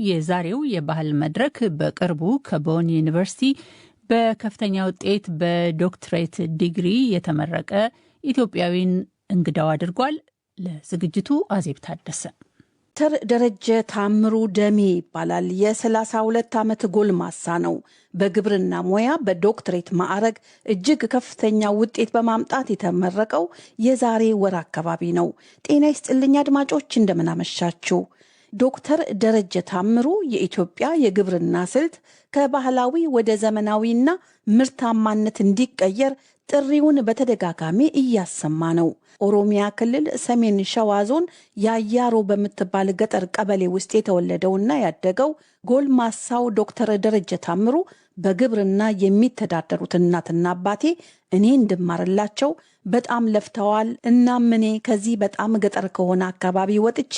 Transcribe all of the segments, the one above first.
የዛሬው የባህል መድረክ በቅርቡ ከቦን ዩኒቨርሲቲ በከፍተኛ ውጤት በዶክትሬት ዲግሪ የተመረቀ ኢትዮጵያዊን እንግዳው አድርጓል። ለዝግጅቱ አዜብ ታደሰ። ዶክተር ደረጀ ታምሩ ደሜ ይባላል። የ32 ዓመት ጎልማሳ ነው። በግብርና ሙያ በዶክትሬት ማዕረግ እጅግ ከፍተኛ ውጤት በማምጣት የተመረቀው የዛሬ ወር አካባቢ ነው። ጤና ይስጥልኝ አድማጮች፣ እንደምናመሻችሁ። ዶክተር ደረጀ ታምሩ የኢትዮጵያ የግብርና ስልት ከባህላዊ ወደ ዘመናዊና ምርታማነት እንዲቀየር ጥሪውን በተደጋጋሚ እያሰማ ነው። ኦሮሚያ ክልል ሰሜን ሸዋ ዞን ያያሮ በምትባል ገጠር ቀበሌ ውስጥ የተወለደውና ያደገው ጎልማሳው ዶክተር ደረጀ ታምሩ በግብርና የሚተዳደሩት እናትና አባቴ እኔ እንድማርላቸው በጣም ለፍተዋል። እናም እኔ ከዚህ በጣም ገጠር ከሆነ አካባቢ ወጥቼ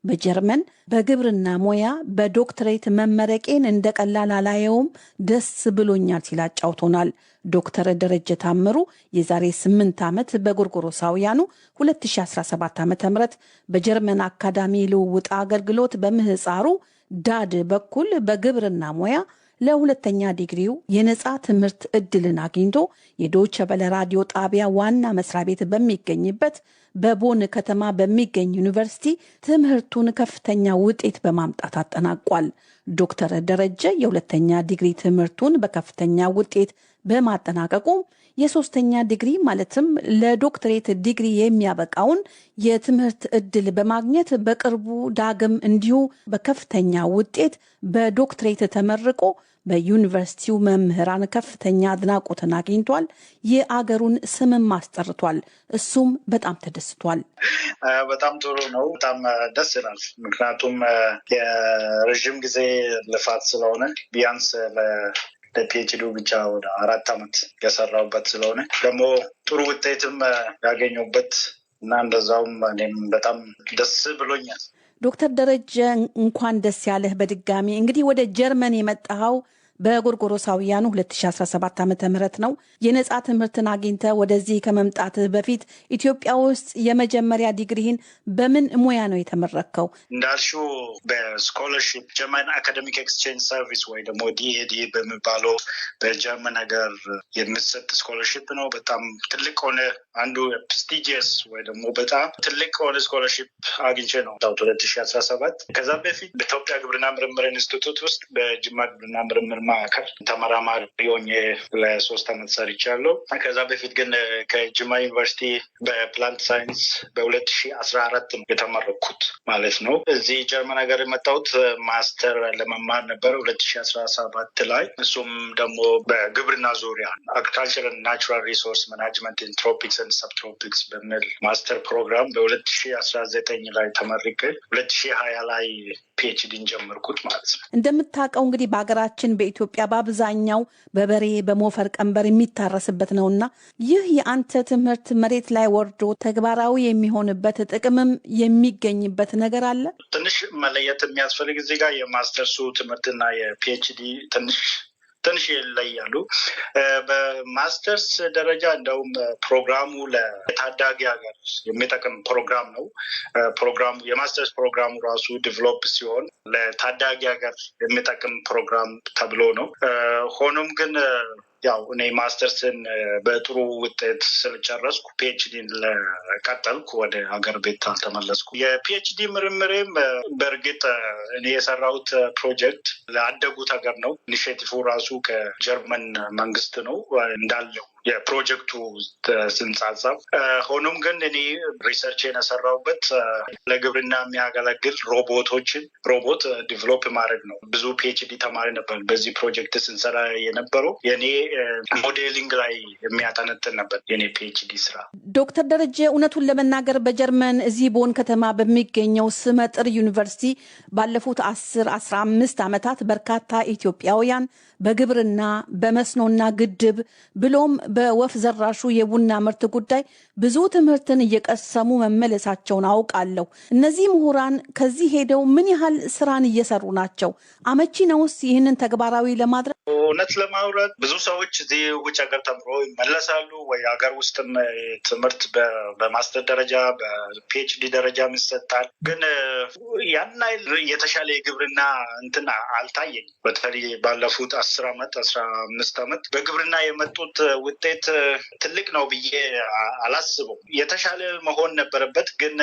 በጀርመን በግብርና ሙያ በዶክትሬት መመረቄን እንደ ቀላል አላየውም፣ ደስ ብሎኛል ሲል አጫውቶናል። ዶክተር ደረጀ ታምሩ የዛሬ 8 ዓመት በጎርጎሮሳውያኑ 2017 ዓ ም በጀርመን አካዳሚ ልውውጥ አገልግሎት በምህፃሩ ዳድ በኩል በግብርና ሙያ ለሁለተኛ ዲግሪው የነፃ ትምህርት እድልን አግኝቶ የዶይቼ ቬለ ራዲዮ ጣቢያ ዋና መስሪያ ቤት በሚገኝበት በቦን ከተማ በሚገኝ ዩኒቨርሲቲ ትምህርቱን ከፍተኛ ውጤት በማምጣት አጠናቋል። ዶክተር ደረጀ የሁለተኛ ዲግሪ ትምህርቱን በከፍተኛ ውጤት በማጠናቀቁ የሶስተኛ ዲግሪ ማለትም ለዶክትሬት ዲግሪ የሚያበቃውን የትምህርት እድል በማግኘት በቅርቡ ዳግም እንዲሁ በከፍተኛ ውጤት በዶክትሬት ተመርቆ በዩኒቨርሲቲው መምህራን ከፍተኛ አድናቆትን አግኝቷል። የአገሩን ስምም አስጠርቷል። እሱም በጣም ተደስቷል። በጣም ጥሩ ነው። በጣም ደስ ይላል። ምክንያቱም የረዥም ጊዜ ልፋት ስለሆነ ቢያንስ ለ PhD ብቻ ወደ 4 ዓመት የሰራሁበት ስለሆነ ደግሞ ጥሩ ውጤትም ያገኘሁበት እና እንደዛውም እኔም በጣም ደስ ብሎኛል። ዶክተር ደረጀ እንኳን ደስ ያለህ በድጋሚ። እንግዲህ ወደ ጀርመን የመጣኸው በጎርጎሮሳውያኑ 2017 ዓ ም ነው። የነፃ ትምህርትን አግኝተህ ወደዚህ ከመምጣትህ በፊት ኢትዮጵያ ውስጥ የመጀመሪያ ዲግሪህን በምን ሙያ ነው የተመረቅከው? እንዳልሽው በ scholarship German Academic Exchange Service ወይ ደግሞ DAAD በሚባለው በጀርመን ሀገር የሚሰጥ scholarship ነው። በጣም ትልቅ ሆነ አንዱ prestigious ወይ ደግሞ በጣም ትልቅ ሆነ scholarship አግኝቼ ነው 2017። ከዛ በፊት በኢትዮጵያ ግብርና ምርምር ኢንስቲትዩት ውስጥ በጅማ ግብርና ምርምር ማዕከል ተመራማሪ ሆኜ ለ3 ዓመት ሰርቻለሁ። ከዛ በፊት ግን ከጅማ ዩኒቨርሲቲ በ plant science በ2014 ነው የተመረቅኩት ማለት ነው። እዚህ ጀርመን ሀገር የመጣሁት master ለመማር ነበር 2017 ላይ። እሱም ደግሞ በግብርና ዙሪያ agriculture natural resource management in tropics and subtropics በሚል master program በ2019 ላይ ተመርቄ 2020 ላይ PhD ን ጀመርኩት ማለት ነው። እንደምታውቀው እንግዲህ በሀገራችን በኢትዮጵያ በአብዛኛው በበሬ በሞፈር ቀንበር የሚታረስበት ነውና ይህ የአንተ ትምህርት መሬት ላይ ወርዶ ተግባራዊ የሚሆንበት ጥቅምም የሚገኝበት ነገር አለ? ትንሽ መለየት የሚያስፈልግ እዚህ ጋር የማስተርሱ ትምህርትና የ PhD ትንሽ ትንሽ ይለያሉ። በማስተርስ ደረጃ እንደውም ፕሮግራሙ ለታዳጊ ሀገር የሚጠቅም ፕሮግራም ነው። ፕሮግራሙ የማስተርስ ፕሮግራሙ ራሱ develop ሲሆን ለታዳጊ ሀገር የሚጠቅም ፕሮግራም ተብሎ ነው። ሆኖም ግን ያው እኔ ማስተርስን በጥሩ ውጤት ስለጨረስኩ PhD ን ለቀጠልኩ ወደ ሀገር ቤት አልተመለስኩ። የ PhD ምርምሬም በእርግጥ እኔ የሰራሁት ፕሮጀክት ለአደጉት ሀገር ነው። initiative ራሱ ከጀርመን መንግስት ነው እንዳለው የፕሮጀክቱ ጽንሰ ሀሳብ። ሆኖም ግን እኔ research የሰራሁበት ለግብርና የሚያገለግል ሮቦቶችን ሮቦት develop ማድረግ ነው። ብዙ PhD ተማሪ ነበር በዚህ ፕሮጀክት ስንሰራ የነበረው። የኔ modeling ላይ የሚያጠነጥን ነበር የኔ PhD ስራ። ዶክተር ደረጀ እውነቱን ለመናገር በጀርመን እዚህ ቦን ከተማ በሚገኘው ስመጥር ዩኒቨርሲቲ ባለፉት 10 15 ዓመታት በርካታ ኢትዮጵያውያን በግብርና፣ በመስኖና ግድብ ብሎም በወፍ ዘራሹ የቡና ምርት ጉዳይ ብዙ ትምህርትን እየቀሰሙ መመለሳቸውን አውቃለሁ። እነዚህ ምሁራን ከዚህ ሄደው ምን ያህል ስራን እየሰሩ ናቸው? አመቺ ነውስ ይህንን ተግባራዊ ለማድረግ? እውነት ለማውራት ብዙ ሰዎች እዚህ ውጭ ሀገር ተምሮ ይመለሳሉ ወይ ሀገር ውስጥም ትምህርት በ master ደረጃ በ PhD ደረጃም ይሰጣል። ግን ያን ያህል የተሻለ የግብርና እንትን አልታየኝም። በተለይ ባለፉት 10 አመት፣ 15 አመት በግብርና የመጡት ውጤት ትልቅ ነው ብዬ አላስበው። የተሻለ መሆን ነበረበት፣ ግን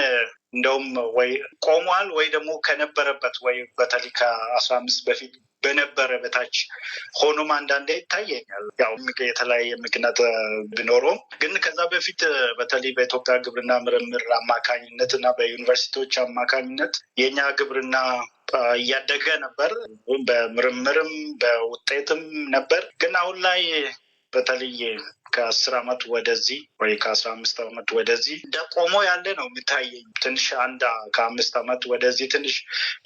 እንደውም ወይ ቆሟል ወይ ደግሞ ከነበረበት ወይ በተለይ ከ15 በፊት በነበረ በታች ሆኖም አንዳንዴ ይታየኛል። ያው የተለያየ ምክንያት ቢኖረውም ግን ከዛ በፊት በተለይ በኢትዮጵያ ግብርና ምርምር አማካኝነት እና በዩኒቨርሲቲዎች አማካኝነት የኛ ግብርና እያደገ ነበር። በምርምርም በውጤትም ነበር። ግን አሁን ላይ በተለይ ከ10 አመት ወደዚህ ወይ ከ15 አመት ወደዚህ እንደ ቆሞ ያለ ነው የሚታየኝ። ትንሽ አንድ ከ5 አመት ወደዚህ ትንሽ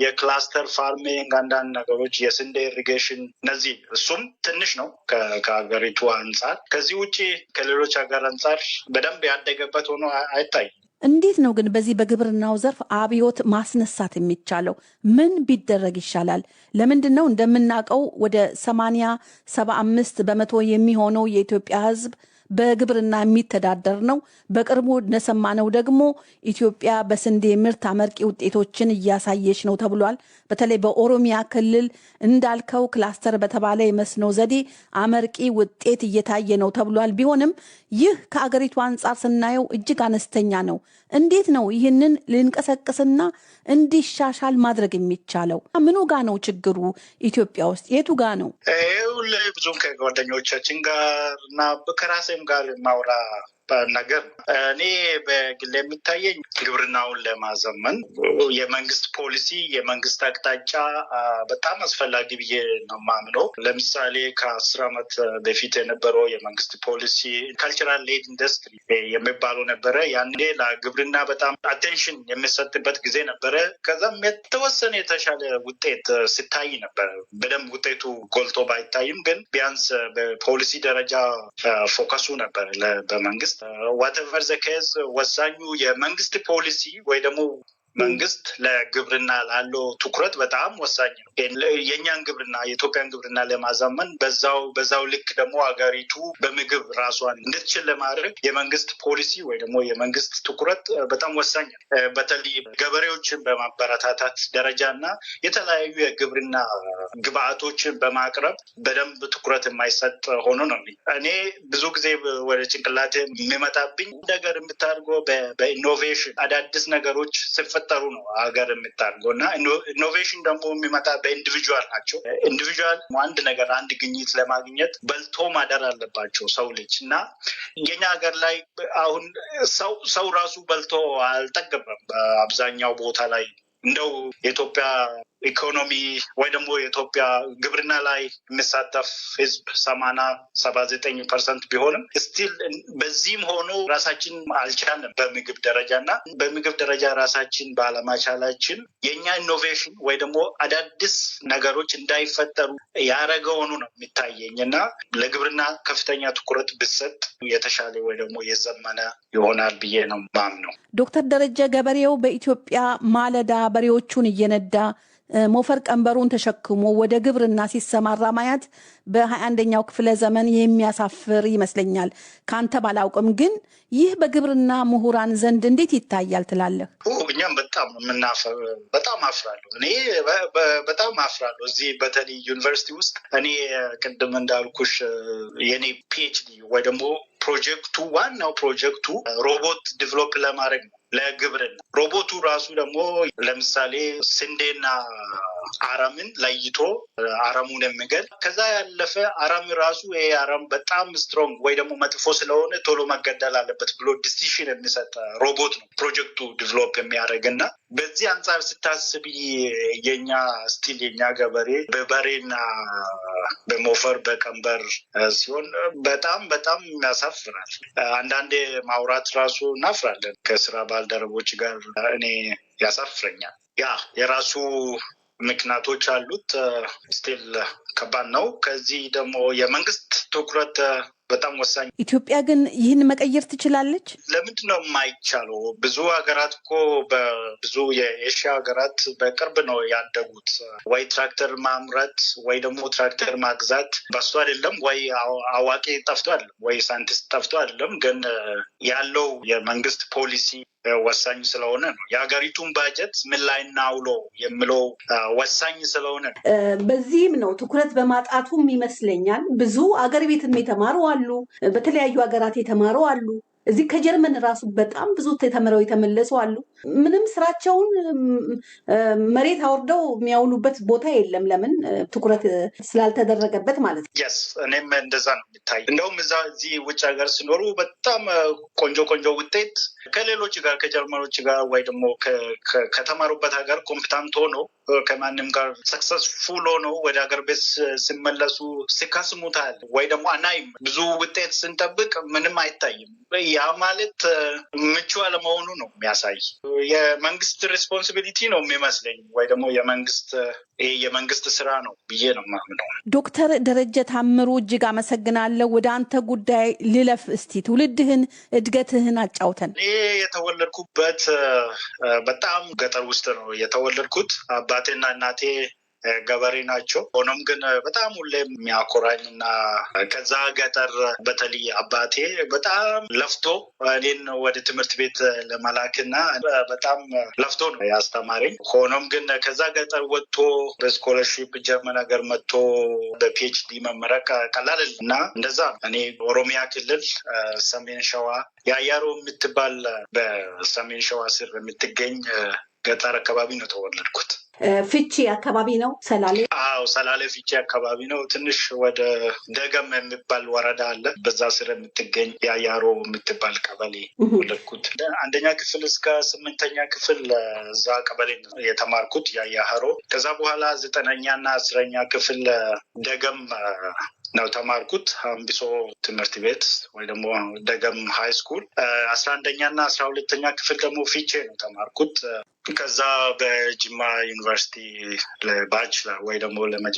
የ cluster farming፣ አንዳንድ ነገሮች፣ የስንዴ irrigation እነዚህ፣ እሱም ትንሽ ነው ከሀገሪቱ አንጻር። ከዚህ ውጭ ከሌሎች ሀገር አንጻር በደንብ ያደገበት ሆኖ አይታይም። እንዴት ነው ግን በዚህ በግብርናው ዘርፍ አብዮት ማስነሳት የሚቻለው? ምን ቢደረግ ይሻላል? ለምንድን ነው እንደምናውቀው ወደ 80 75% የሚሆነው የኢትዮጵያ ሕዝብ በግብርና የሚተዳደር ነው። በቅርቡ እንደሰማነው ደግሞ ኢትዮጵያ በስንዴ ምርት አመርቂ ውጤቶችን እያሳየች ነው ተብሏል። በተለይ በኦሮሚያ ክልል እንዳልከው cluster በተባለ የመስኖ ዘዴ አመርቂ ውጤት እየታየ ነው ተብሏል። ቢሆንም ይህ ከአገሪቱ አንጻር ስናየው እጅግ አነስተኛ ነው። እንዴት ነው ይህንን ልንቀሰቅስና እንዲሻሻል ማድረግ የሚቻለው? ምኑ ጋ ነው ችግሩ? ኢትዮጵያ ውስጥ የቱ ጋ ነው? ይኸውልህ፣ ብዙም ከጓደኞቻችን ጋር እና ከራሴም ጋር የማውራ ነገር ነው። እኔ በግል የሚታየኝ ግብርናውን ለማዘመን የመንግስት ፖሊሲ፣ የመንግስት አቅጣጫ በጣም አስፈላጊ ብዬ ነው የማምነው። ለምሳሌ ከ10 ዓመት በፊት የነበረው የመንግስት ፖሊሲ cultural led industry የሚባለው ነበረ። ያኔ ለግብርና በጣም attention የሚሰጥበት ጊዜ ነበረ። ከዛም የተወሰነ የተሻለ ውጤት ሲታይ ነበረ። በደንብ ውጤቱ ጎልቶ ባይታይም ግን ቢያንስ በፖሊሲ ደረጃ focus ኡ ነበረ በመንግስት። Whatever the case፣ ወሳኙ የመንግስት ፖሊሲ ወይ ደግሞ መንግስት ለግብርና ላለው ትኩረት በጣም ወሳኝ ነው። የእኛን ግብርና፣ የኢትዮጵያን ግብርና ለማዘመን፣ በዛው ልክ ደግሞ ሀገሪቱ በምግብ ራሷን እንድትችል ለማድረግ የመንግስት ፖሊሲ ወይ ደግሞ የመንግስት ትኩረት በጣም ወሳኝ ነው። በተለይ ገበሬዎችን በማበረታታት ደረጃ እና የተለያዩ የግብርና ግብአቶችን በማቅረብ በደንብ ትኩረት የማይሰጥ ሆኖ ነው። እኔ ብዙ ጊዜ ወደ ጭንቅላቴ የሚመጣብኝ ነገር የምታደርገው በ innovation፣ አዳዲስ ነገሮች ሲፈጠሩ ነው ሀገር የምታድገው። እና innovation ደግሞ የሚመጣ በ individual ናቸው። Individual አንድ ነገር፣ አንድ ግኝት ለማግኘት በልቶ ማደር አለባቸው ሰው ልጅ። እና የኛ ሀገር ላይ አሁን ሰው ራሱ በልቶ አልጠገበም። በአብዛኛው ቦታ ላይ እንደው የኢትዮጵያ ኢኮኖሚ ወይ ደግሞ የኢትዮጵያ ግብርና ላይ የሚሳተፍ ህዝብ 80 79% ቢሆንም still በዚህም ሆኖ ራሳችን አልቻልንም በምግብ ደረጃ። እና በምግብ ደረጃ ራሳችን ባለማቻላችን የእኛ innovation ወይ ደግሞ አዳዲስ ነገሮች እንዳይፈጠሩ ያደረገ ሆኖ ነው የሚታየኝ። እና ለግብርና ከፍተኛ ትኩረት ብሰጥ የተሻለ ወይ ደግሞ የዘመነ ይሆናል ብዬ ነው ማምነው። ዶክተር ደረጀ፣ ገበሬው በኢትዮጵያ ማለዳ በሬዎቹን እየነዳ፣ ሞፈር ቀንበሩን ተሸክሞ ወደ ግብርና ሲሰማራ ማየት በ21ኛው ክፍለ ዘመን የሚያሳፍር ይመስለኛል። ከአንተ ባላውቅም ግን ይህ በግብርና ምሁራን ዘንድ እንዴት ይታያል ትላለህ? እኛም በጣም በጣም አፍራለሁ። እኔ በጣም አፍራለሁ። እዚህ በተለይ ዩኒቨርሲቲ ውስጥ እኔ ቅድም እንዳልኩሽ የኔ PhD ወይ ደግሞ ፕሮጀክቱ፣ ዋናው ፕሮጀክቱ ሮቦት develop ለማድረግ ነው ለግብርና። ሮቦቱ ራሱ ደግሞ ለምሳሌ ስንዴና አረምን ለይቶ አረሙን የሚገል፣ ከዛ ያለፈ አረም ራሱ ይሄ አረም በጣም strong ወይ ደግሞ መጥፎ ስለሆነ ቶሎ መገደል አለበት ብሎ decision የሚሰጥ ሮቦት ነው ፕሮጀክቱ develop የሚያደርግ። እና በዚህ አንጻር ስታስብ የኛ still የኛ ገበሬ በበሬና በሞፈር በቀንበር ሲሆን በጣም በጣም ያሳፍራል። አንዳንዴ ማውራት ራሱ እናፍራለን ከስራ ባልደረቦች ጋር፣ እኔ ያሳፍረኛል። ያ የራሱ ምክንያቶች አሉት። Still ከባድ ነው። ከዚህ ደግሞ የመንግስት ትኩረት በጣም ወሳኝ። ኢትዮጵያ ግን ይህን መቀየር ትችላለች? ለምንድን ነው የማይቻለው? ብዙ ሀገራት እኮ በብዙ የኤሽያ ሀገራት በቅርብ ነው ያደጉት። ወይ ትራክተር ማምረት ወይ ደግሞ ትራክተር ማግዛት በሱ አይደለም፣ ወይ አዋቂ ጠፍቶ አይደለም፣ ወይ ሳይንቲስት ጠፍቶ አይደለም። ግን ያለው የመንግስት ፖሊሲ ወሳኝ ስለሆነ ነው። የሀገሪቱን ባጀት ምን ላይ እናውሎ የሚለው ወሳኝ ስለሆነ ነው። በዚህም ነው ትኩረት በማጣቱም ይመስለኛል ብዙ አገር ቤትም የተማሩ አሉ፣ በተለያዩ ሀገራት የተማሩ አሉ። እዚህ ከጀርመን ራሱ በጣም ብዙ ተምረው የተመለሱ አሉ። ምንም ስራቸውን መሬት አውርደው የሚያውሉበት ቦታ የለም። ለምን? ትኩረት ስላልተደረገበት ማለት ነው። Yes፣ እኔም እንደዛ ነው የሚታይ። እንደውም እዛ እዚህ ውጭ ሀገር ሲኖሩ በጣም ቆንጆ ቆንጆ ውጤት ከሌሎች ጋር፣ ከጀርመኖች ጋር ወይ ደግሞ ከተማሩበት ሀገር competent ሆኖ ከማንም ጋር successful ሆኖ ወደ ሀገር ቤት ሲመለሱ ሲከስሙታል ወይ ደግሞ አናይም። ብዙ ውጤት ስንጠብቅ ምንም አይታይም። ያ ማለት ምቹ አለመሆኑ ነው የሚያሳይ። የመንግስት responsibility ነው የሚመስለኝ ወይ ደግሞ የመንግስት ስራ ነው ብዬ ነው የማምነው። ዶክተር ደረጀ ታምሩ፣ እጅግ አመሰግናለሁ። ወደ አንተ ጉዳይ ልለፍ። እስቲ ትውልድህን እድገትህን አጫውተን። እኔ የተወለድኩበት በጣም ገጠር ውስጥ ነው የተወለድኩት። አባቴና እናቴ ገበሬ ናቸው። ሆኖም ግን በጣም ሁሌም የሚያኮራኝ እና ከዛ ገጠር በተለይ አባቴ በጣም ለፍቶ እኔን ወደ ትምህርት ቤት ለመላክና በጣም ለፍቶ ነው ያስተማረኝ። ሆኖም ግን ከዛ ገጠር ወጥቶ በ scholarship ጀርመን ሀገር መጥቶ በ PhD መመረቅ ቀላል እና እንደዛ ነው። እኔ ኦሮሚያ ክልል ሰሜን ሸዋ የአያሮ የምትባል በሰሜን ሸዋ ስር የምትገኝ ገጠር አካባቢ ነው ተወለድኩት። ፍቼ አካባቢ ነው፣ ሰላሌ? አዎ፣ ሰላሌ ፍቼ አካባቢ ነው። ትንሽ ወደ ደገም የሚባል ወረዳ አለ። በዛ ስር የምትገኝ የአያሮ የምትባል ቀበሌ ወለድኩት። አንደኛ ክፍል እስከ ስምንተኛ ክፍል እዛ ቀበሌ ነው የተማርኩት፣ ያያሀሮ። ከዛ በኋላ ዘጠነኛ እና 10ኛ ክፍል ደገም ነው ተማርኩት፣ አምቢሶ ትምህርት ቤት ወይ ደግሞ ደገም high school። 11ኛ እና 12ኛ ክፍል ደግሞ ፊቼ ነው ተማርኩት። ከዛ በጅማ ዩኒቨርሲቲ ለ bachelor ወይ ደግሞ ለመጀመሪያ